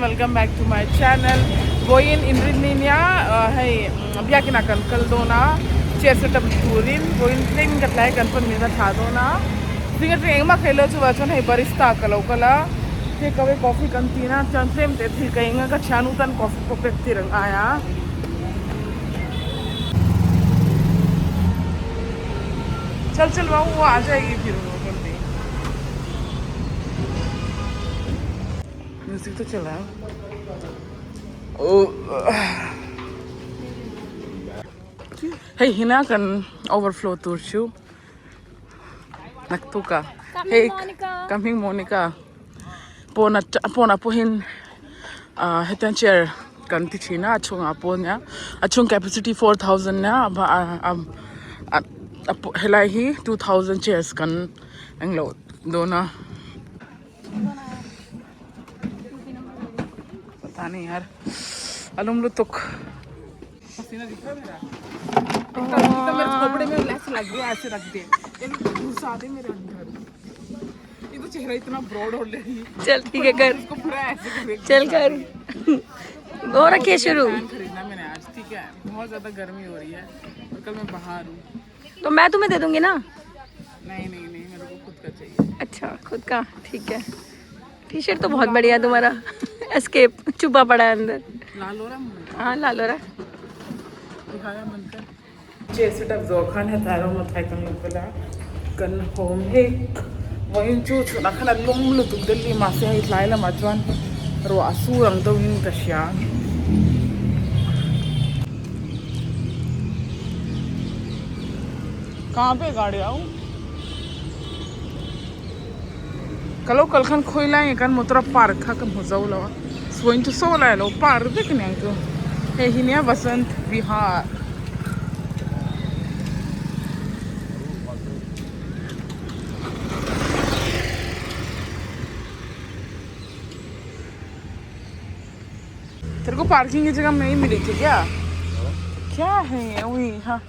Welcome back to my channel vawiin inrinni nia hei biakin ah kan kal dawn a chair setup turin vawiin tlem ka tlai kan pawn min va thlah dawn a zing atang engmah ka ilo chuvah chuan hei barista ka lo kal a take away coffee kan ti na chuan tlem teh thil ka eng a ka thian u tan coffee pawh pek tir ang ai a. Chal chal wa aa jayegi phir wo jaldi. Music to चल रहा है। Hei hina kan overflow tur chu naktuk a hei ka hming Monica pawn pawn ah pawhin ah hetiang chair kan ti thin a a chhungah pawh ania a chhung capacity 4000 nia helai hi 2000 chairs kan englo dawn a. पता नहीं यार अलूम लुतुक पसीना दिख रहा है मेरा इतना इतना मेरे खोपड़े में लेस लग गया ऐसे रख दे घुसा दे मेरे अंदर ये तो चेहरा इतना ब्रॉड हो रही चल ठीक है कर इसको पूरा ऐसे कर चल कर हो रखी है शुरू फैन खरीदना मैंने आज ठीक है बहुत ज्यादा गर्मी हो रही है और कल मैं बाहर हूँ तो मैं तुम्हें दे दूंगी ना नहीं नहीं नहीं मेरे को खुद का चाहिए अच्छा खुद का ठीक है टी शर्ट तो बहुत बढ़िया है तुम्हारा एस्केप छुपा पड़ा है अंदर लाल हो रहा है मुंह? हाँ लाल हो रहा है दिखाया बनकर chair setup zo khan he taro ma thai kan lukala kan home he vawiin chu chhunah khan a lum lutuk delhi mahse hei tlai lamah chuan ruah a sur ang deuhin ka hria. Kahan pe gaadi au ka lo kal khan khawi lai nge kan motor a park kha ka hmu zo lo a suain chu saw lai alo park vek aniang chu hei hi nia Vasant Vihar. तेरे को parking की जगह नहीं मिली थी क्या क्या है ये वही हाँ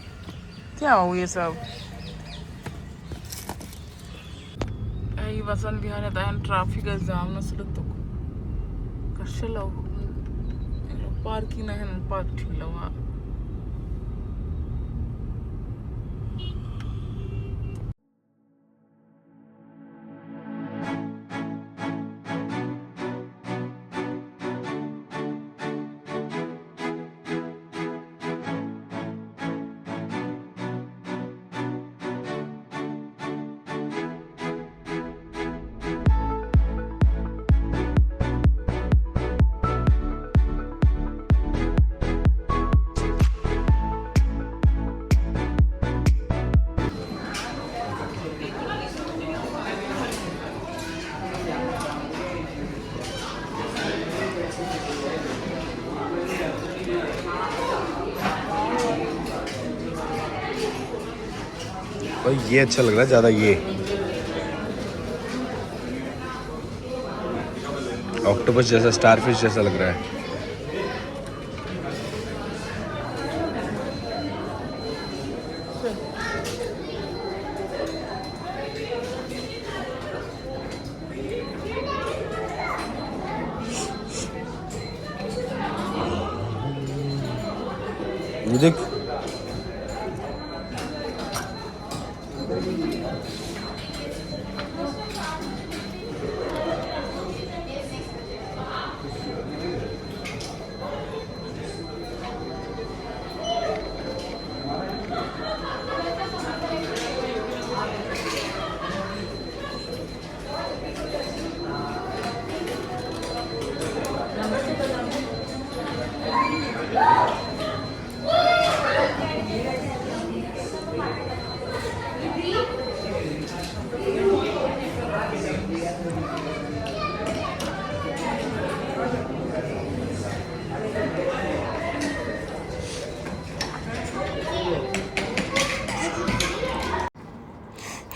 क्या हो ये सब hei Vasant Vihar ah hian traffic a zam nasa lutuk ka hre lo parking ah hian an park thin lo a. भाई ये अच्छा लग रहा है ज़्यादा ये ऑक्टोपस जैसा स्टारफिश जैसा लग रहा है। ये देख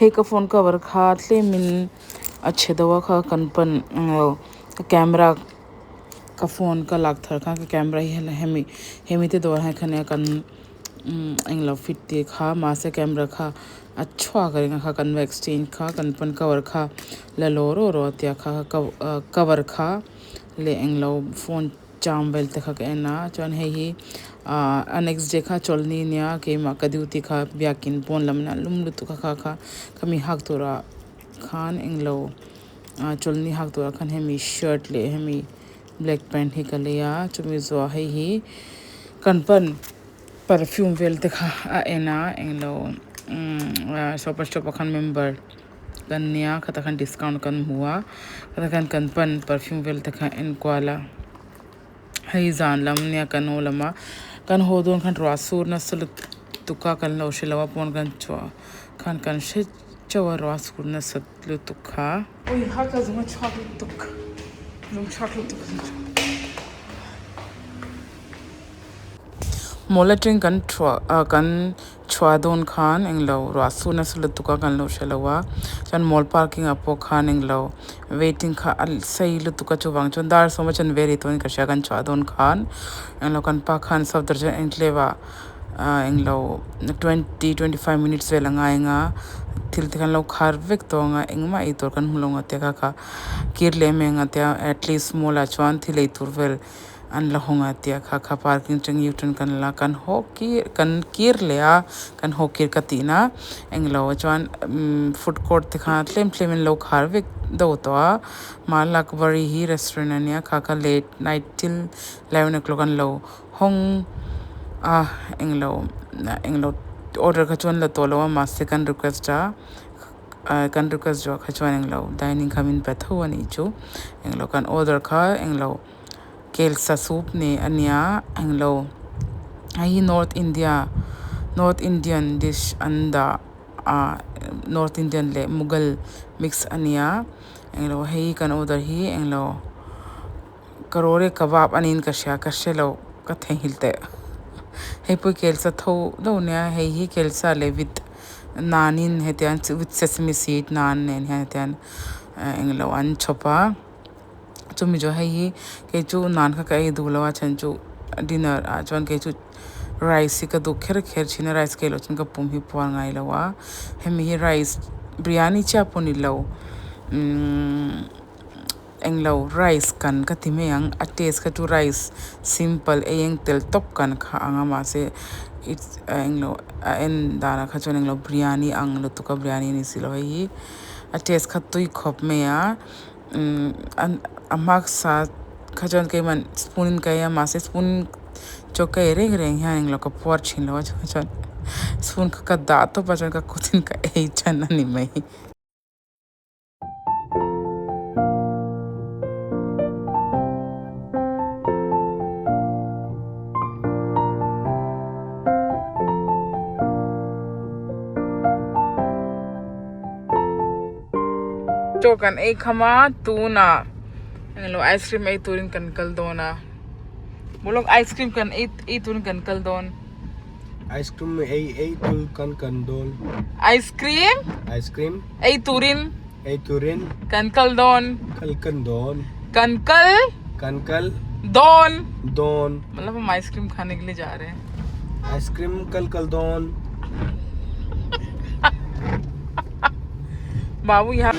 Hei ka phone cover kha tlemin a chhe deuh a kha kan pan ka camera ka phone ka lak thar khan ka camera hi hemi hemi te dawr ah hian kan englo fit tih kha mahse camera kha a chhuak reng a kha kan va exchange kha kan phone cover kha la law rawh rawh a tia kha cover kha. leh englo phone charm vel te kha ka en a chuan hei hi ahh a next day kha chawlhni ania keimah ka duty kha biakin pawn lam nen lum lutuk a kha kha khami hak turah khan englo ah chawlhni hak turah khan hemi shirt leh hemi black pant hi ka lei a chumi zawhah hei hi kan pan perfume vel te kha a en a englo umm shopper shop ah khan member kan nia khatah khan discount kan hmu a khatah khan kan pan perfume vel te kha a en kual a hei zan lam nia kan haw lam a kan haw dawn khan ruah sur nasa lutuk a kan lo hre lo a pawn kan chhuah khan kan hre chauh a ruah sur nasa lutuk kha. Ui ha ka zung a chhuak lutuk zung chhuak lutuk zung chhuak. Mall atang kan thuah ah kan chhuah dawn khan englo ruah sur nasa lutuk a kan lo hre lo a chuan mall parking ah pawh khan englo waiting kha a sei lutuk a chuvang chuan dar sawm a chen ve rih tawhin ka hria kan chhuah dawn khan englo kan pa khan sawdar chuan enclave ah ah englo 20-25 minutes vel a ngai ang a thil te khan lo khar vek tawh ang a engmah ei tur kan hmu lo ang a tia kha kha kir leh em em ang a tia atleast mall ah chuan thil ei tur vel an la hawng a tia kha kha parking atang u turn kan la kan haw kir kan kir leh a kan haw kir ka tih na englo chuan umm food court te kha tlem tlem in an lo khar vek deuh tawh a malakbari hi restaurant ania kha kha late night till 11 o'clock an lo hawng a englo englo order kha chu an la tawh lo a mahse kan request a kan request zawh kha chuan englo dining kha min pe tho a nih chu englo kan order kha englo. Kelsa soup ne ania englo hei hi north india north indian dish an dah ah north indian leh mughal mix ania englo hei kan order hi englo karore kebab aniin ka hria ka hrelo ka theihnghilh teh hei pawh hi kelsa tho deuh ania hei hi kelsa leh with naan in hetiang with sesame seed naan nen hian hetiang englo an chhawp a. Chumi chu hei hi kei chu naan kha ka ei duh lo a chhan chu dinner ah chuan kei chu rice hi ka duh kher kher thin a rice ka ei loh chuan ka pum hi puar ngai lo a hemi hi rice biryani chiah pawh ni lo umm englo rice kan ka ti mai ang a taste kha chu rice simple ei eng tel tawp kan kha ang a mahse englo a en danah kha chuan englo biryani ang lutuk a biryani a ni si lo hei hi a taste kha tui khawp mai a. A hmasa kha chuan keimah spoon in ka ei a mahse spoon chaw ka ei reng reng hian englo ka puar thin lo a chuvang chuan spoon kha ka dah tawp a chuan ka kut in ka ei than a ni mai. Chaw kan ei kham a tunah englo ice cream ei turin kan kal dawn a Bulawk ice cream kan ei ei turin kan kal dawn Ice cream ei ei tur kan kan dawn Ice cream Ice cream ei turin ei turin kan kal dawn kal kan dawn kan kal kan kal dawn dawn मतलब हम ice cream खाने के लिए जा रहे हैं Ice cream kal kal dawn बाबू यहाँ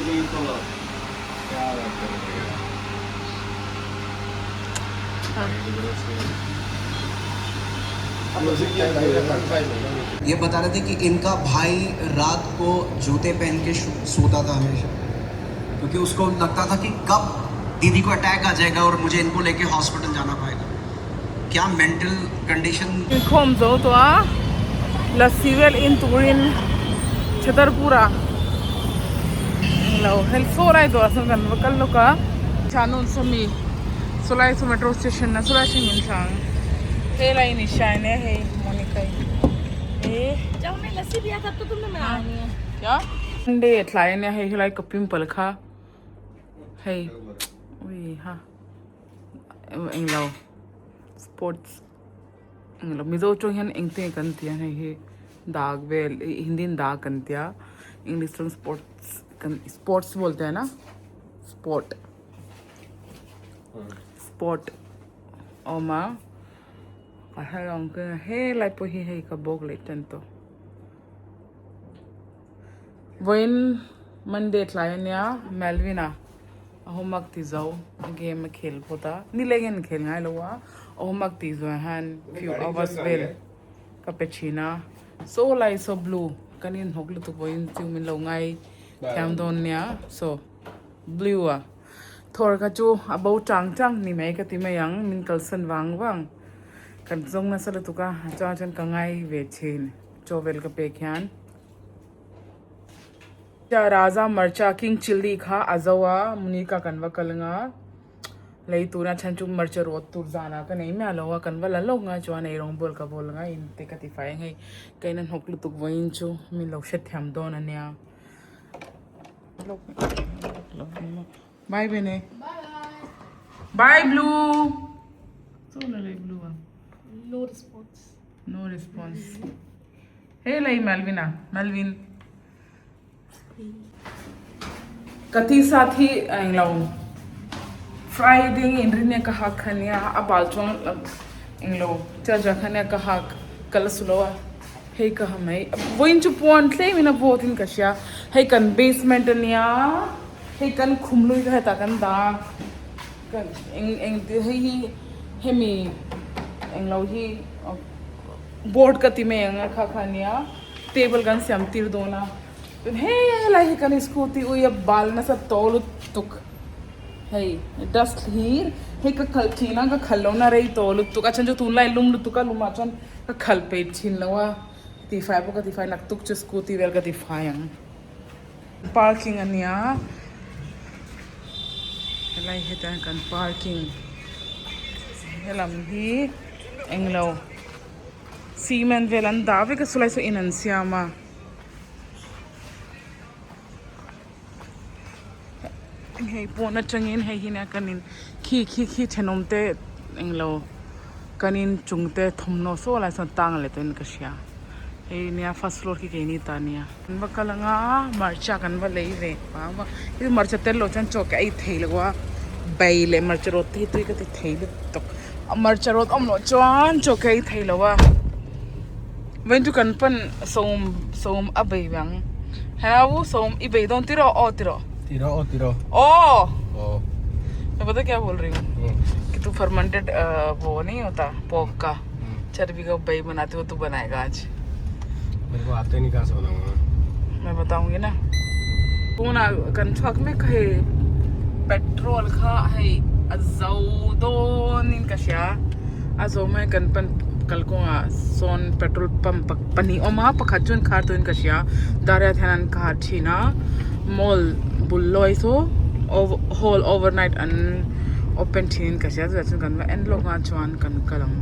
ये बता रहे थे कि इनका भाई रात को जूते पहन के सोता था हमेशा, क्योंकि उसको लगता था कि कब दीदी को अटैक आ जाएगा और मुझे इनको लेके हॉस्पिटल जाना पड़ेगा। क्या mental condition. Inkhawm zo tawh a lassi vel in turin Chhatarpur ah englo hel saw lai dawrah sawn kan va kal lawk a Chanun sawmi sawlai saw metro station a sawlai thleng in hrang helai ni hriain e hei Monica i Monday tlai ania hei helai ka pimple kha hei ui ha englo sports englo Mizo tawng hian engte kan ti a hei hi dak vel ih Hindi in dak kan tia English tawng sports kan sports bolte hai na sport sport a awm a a hel ang ka helai pawh hi hei ka bawk leh tan tawh vawiin Monday tlai ania Melvin-a. A homework ti zo game a khel phawt a nileng in khel ngai lo a a homework tih zawh hian few hours vel ka pe thin a so lai saw blue kan inhnawk lutuk pawhin chu min lo ngai thiam dawn nia saw blue a thawr kha chu a bo chang chang ni mai ka ti mai ang min kalsan vang vang kan zawng nasa lutuk a chuan chuan ka ngai ve thin chaw vel ka pek hian. Raja marcha king chilli kha a zo a Monica kan va kal anga lei tuna chhan chu marcha rawt tur zan ah ka nei miah lo a kan va la lawk nga chuan ei rawng bawl ka bawl anga in te ka ti fai ang hei ka in a hnawk lutuk vawiin chu min lo hrethiam dawn ania bye bene bye blue blue a no response no response Hey lai Melvin a Melvin ka t-shirt hi englo Friday nge inrin nge ka hak kha nia a bal chuang englo charger kha nia ka hak ka la su lo a hei ka ha mai vawiin chu puan tlem in a vawt in ka hria hei kan basement ania hei kan khum lui kha hetah kan dah a ka eng eng hei hi hemi englo hi. Board ka ti mai ang a kha kha ania table kan siam tir dawn a chuan helai hi kan scooty ui a bal nasa tawh lutuk hei dust hlir hei ka khalh thin a ka khalh lohna rei tawh lutuk a chhan chu tunlai lum lutuk a lumah chuan ka khalh peih thin lo a tifai pawh ka tifai naktuk chu scooty vel ka tifai ang parking ania helai hetah hian kan parking helam hi. Englo cement vel an dah vek a chulai saw in an siam a hei pawn atangin hei hi nia kan in khi khi khi thenawm te englo kan in chung te thawmhnaw saw lai sawn tang leh tawhin ka hria hei nia first floor khi keini ta ania kan va kal anga hmarcha kan va lei ve vang a hei hmarcha tel loh chuan chaw ka ei thei lo a bai leh hmarcha rawt te hi tui ka ti thei lutuk a hmarcha rawt awm loh chuan chaw ka ei thei lo a vawiin chu kan pan sawm sawm a bei vang hello sawm i bei dawn tiraw aw tiraw tiraw aw tiraw aw aw मैं पता क्या बोल रही हूँ कि तू फर्मेंटेड वो नहीं होता पोक का चर्बी का बई बनाते हो तू बनाएगा आज मेरे को आते नहीं कहाँ से बनाऊंगा मैं बताऊंगी ना tuna kan chhuak mek hei petrol kha hei a zo dawn in ka hria a zo mai kan pan kalkawngah sawn petrol pump pahnih a awm a pakhat chu an khar tawhin ka hria dariat hian an khar thin a mall bul lawi saw hall overnight an open thin in ka hria chutah chuan kan va en lawk a chuan kan kal ang.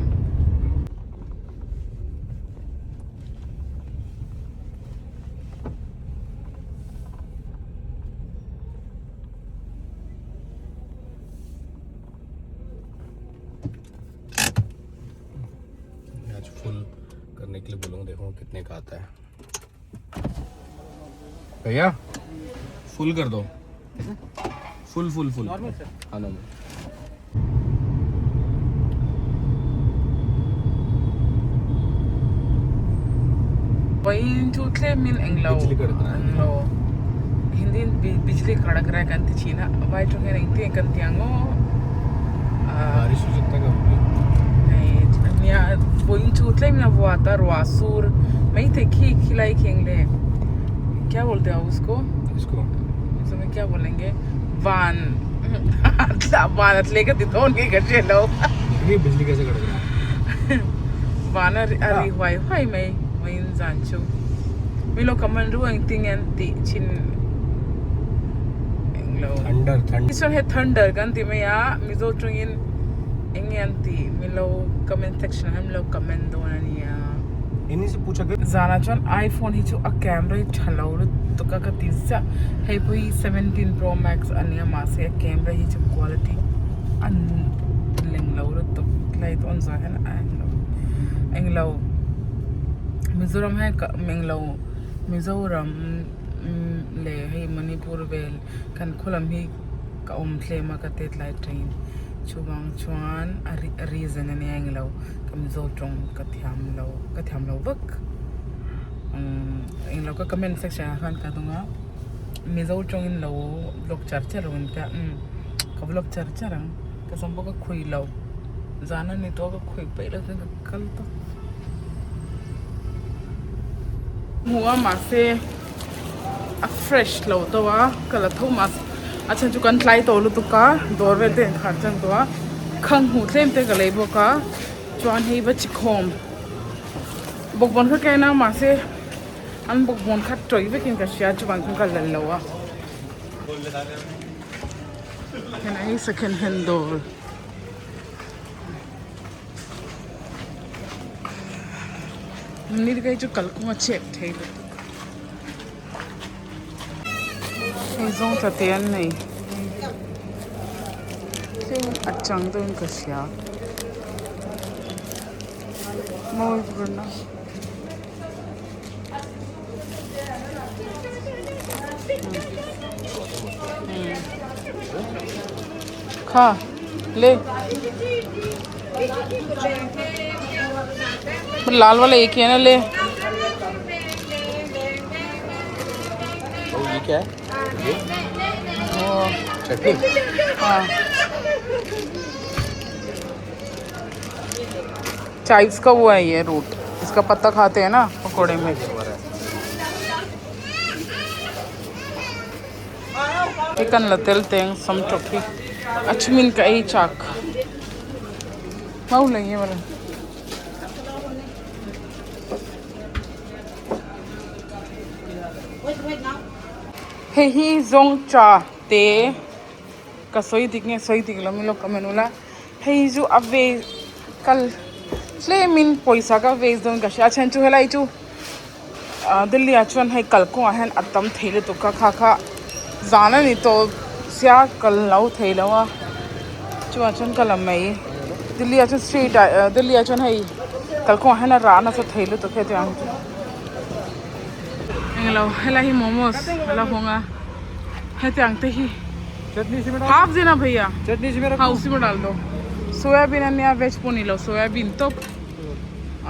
आज फुल करने के लिए बोलूँगा देखो कितने का आता है भैया फुल कर दो full full full normal sir हाँ normal Vawiin chu tlemin englo बिजली कड़क रहा है englo Hindi in bijli kadak raha kan ti thin a vai tawng hian engtin nge kan ti ang aw बारिश हो सकता है कभी भी hei nia vawiin chu tlemin a vuat a ruah sur maithei khi khilai khi eng le kya bolte ho usko इसको Mizo क्या बोलेंगे van van a tle ka ti dawn nge ka hre lo देखिए बिजली कैसे कड़क रहा है van a ri huai huai mai vawiin zan chu milo ka man ru engtin nge an tih thin englo thunder thunder chuan he thunder kan ti mai a mizo tawngin eng nge an tih milo comment section ah hian milo comment dawn ania. इन्हीं से पूछा कर Zanah chuan iPhone hi chu a camera hi tha lo lutuk a ka ti ziah hei pawh hi 17 pro max a nia mahse a camera hi chu quality a leng lo lutuk light on zawh hian a englo englo Mizoram hian ka englo Mizoram leh hei Manipur vel kan khaw lam hi ka awm tlem a ka tet lai atangin chuvang chuan a reason a nia englo. Ka Mizo tawng ka thiam lo ka thiam lo vak englo ka comment section ah khan ka dawng a Mizo tawngin lo vlog char char lo in ka umm. Ka vlog char char ang. Ka sam pawh ka khawi lo. Zan a ni tawh a ka khawi peih lo chuan ka kal tawp. Hmu a mahse a fresh lo deuh a ka la tho mahse a chhan chu kan tlai tawh lutuk a dawr vel te an khar chang tawh a khang hmuh tlem te ka lei bawk a chuan hei va chikhawm bawkbawn kha ka en a mahse an bawkbawn kha tawih vekin ka hria chuvang chuan ka la lo a. Hei second hand dawr. Ni te chu kalkawng a chep thei lutuk. Hei zawng tla te an nei. Tlem a chang deuhin ka hria. Mawi vurna. Kha ले लाल वाला एक ही है ना ले ओ ये क्या है ये चटनी हाँ चाइव्स का वो है ये रूट इसका पत्ता खाते हैं ना पकौड़े में Chicken la tel teng sam chok hi a chhimin ka ei chak mau leh nge mawle hei hi zawng cha te ka sawi dik nge sawi dik lo milo comment ula hei chu a ve kal tlemin pawisa ka waste dawn ka hria a then chu helai chu ah Delhi ah chuan hei kalkawngah hian a tam thei lutuk a kha kha zan a ni tawh sia kal lo thei lo a chuvang chuan ka la mai Delhi ah chuan street ah Delhi ah chuan hei kalkawngah hian a rah nasa thei lutuk hetiang chu englo helai hi momos a la hawng a hetiang te hi half dena bhaiya ha usi mein dal do soybean ania veg pawh ni lo soybean tawp.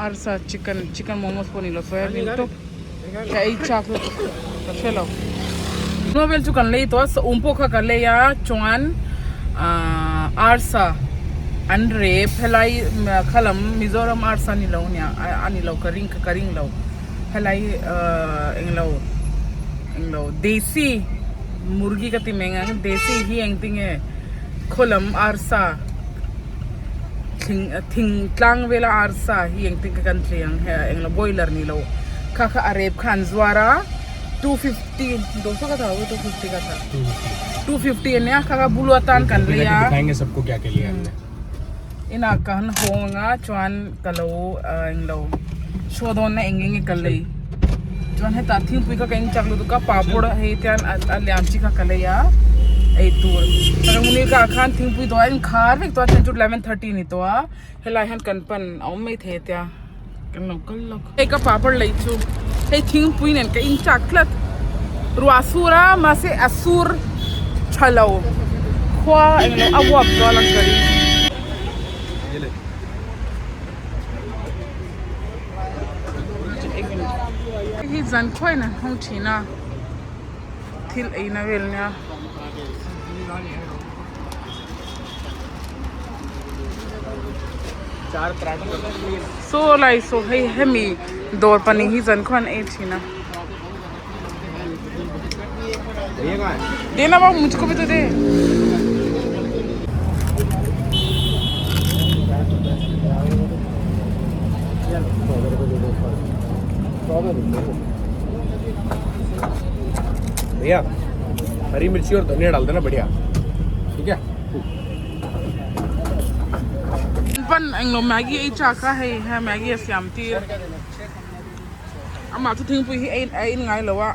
Arsa chicken chicken momos pawh ni lo soybean tawp ka ei chak lutuk ka hre lo novel chu kan lei tawh a saum pawh kha ka lei a chuan ahh arsa an rep helai khalam mizoram arsa ni lo nia a ni lo ka ring ka ring lo helai ahh englo englo desi murgi ka ti mai ang desi hi engtinge khawlam arsa. Thing tlang vela arsa hi engtin ka kan tlei ang he englo boiler ni lo kha kha a rep kha an zuar a 250 200 ka tha 250 ka tha 250 ania kha kha bulu atan kan lei a ina ka han hawng anga chuan ka lo englo show dawn na eng enge ka lei chuan hetah thingpui kha ka in chak lutuk a papawr hei te hian a lian chi kha ka lei a eitur ramni ka ah khan thingpui dawr a inkhar vek tawh a then chu 11:30 a ni tawh a helai hian kan pan a awm maithei a tia kan lo kal lawk hei ka papawr lei chu hei thingpui nen ka in chak tlat ruah a sur a mahse a sur tha lo khua englo a uap zual ang ka ring. Hei zan khuain an hawng thin a thil eina vel nia. Saw lai saw hei hemi dawr pahnih hi zan khuan ei thin a. Dena ba mujhko bhi to de. भैया हरी मिर्ची और धनिया डाल देना बढ़िया ठीक है Pan englo Maggi ei chak a hei he Maggi a siam tir amah chu thingpui hi a in ngai lo a.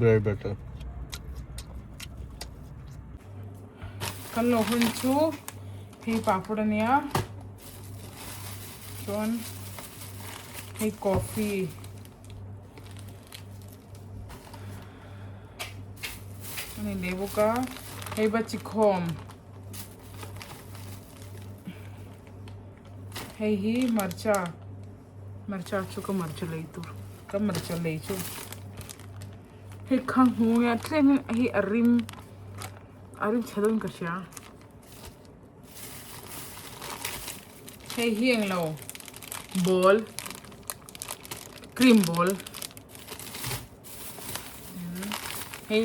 Bread butter Kan lo hun chu hei papawr ania chuan hei coffee. Ani leh bawk a hei va chi khawm. Hei hi hmarcha hmarcha chu ka hmarcha lei tur ka hmarcha lei chu hei kha hmuia tlem in hei a rim a rim chhe deuhin ka hria hei hi englo ball cream ball hei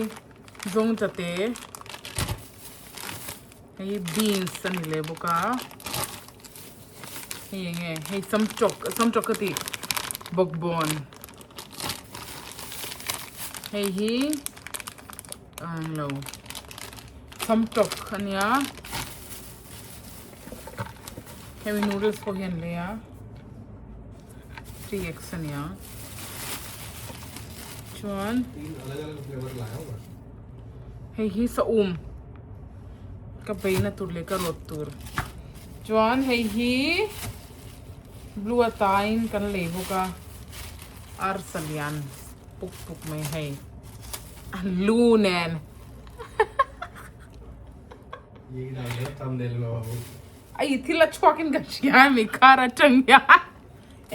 zawng chate. Hei beans a ni leh bawk a hei eng nge hei samtawk samtawk ka tih bawkbawn hei hi englo samtawk a nia hemi noodles pawh hi an lei a 3x a nia chuan hei hi saum ka beina tur leh ka rawt tur chuan hei hi blue a tain kan lei bawk a arsa lian puk puk mai hei a lu nen ai thil a chhuak in ka hria mi car atang hian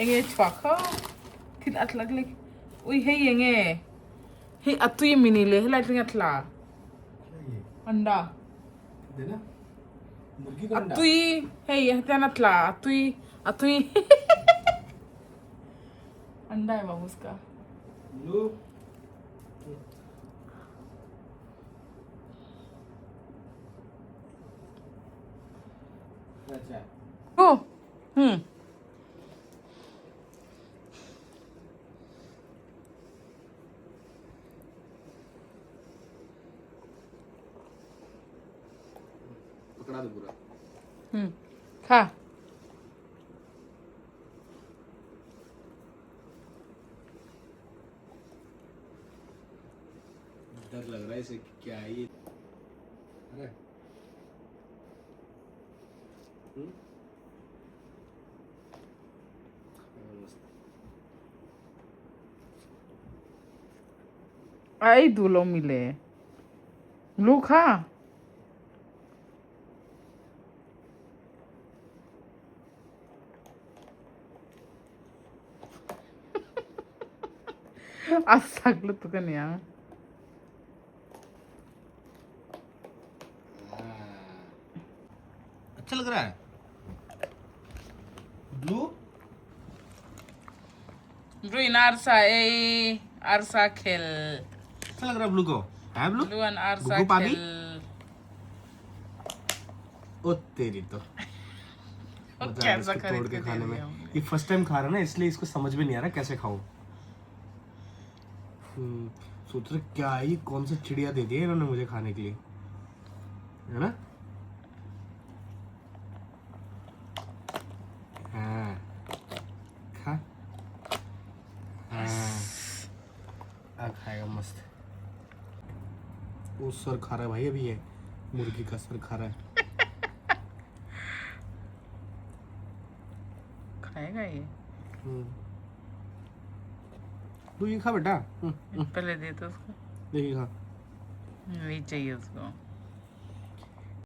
enge chhuak ho thil a thlak lek ui hei enge Hei a tui mi ni le helai thleng a thla anda a tui hei hetian a tla a tui a tui anda hai babu uska oh पकड़ा दो पूरा खा डर लग रहा है इसे क्या है ये अरे Ai duh lo mi le. Lu kha. A sak lutuk a nia. अच्छा लग रहा है blue Blue in arsa ei arsa khel. अच्छा लग रहा है ब्लू को है blue Blue an arsa Guggu पाबी khel. ओ तेरी तो मजा आ रहा है कैसा इसको तोड़ खरीद के के दे खाने में दिया हमने। ये फर्स्ट टाइम खा रहा है ना इसलिए इसको समझ में नहीं आ रहा कैसे खाऊं सोच रहे क्या है ये कौन सा चिड़िया दे दिया इन्होंने मुझे खाने के लिए है ना हाँ खा हाँ आ खाएगा मस्त वो सर खा रहा है भाई अभी ये मुर्गी का सर खा रहा है खाएगा ये तू ये खा बेटा पहले दे तो उसको देखिए खा नहीं चाहिए उसको।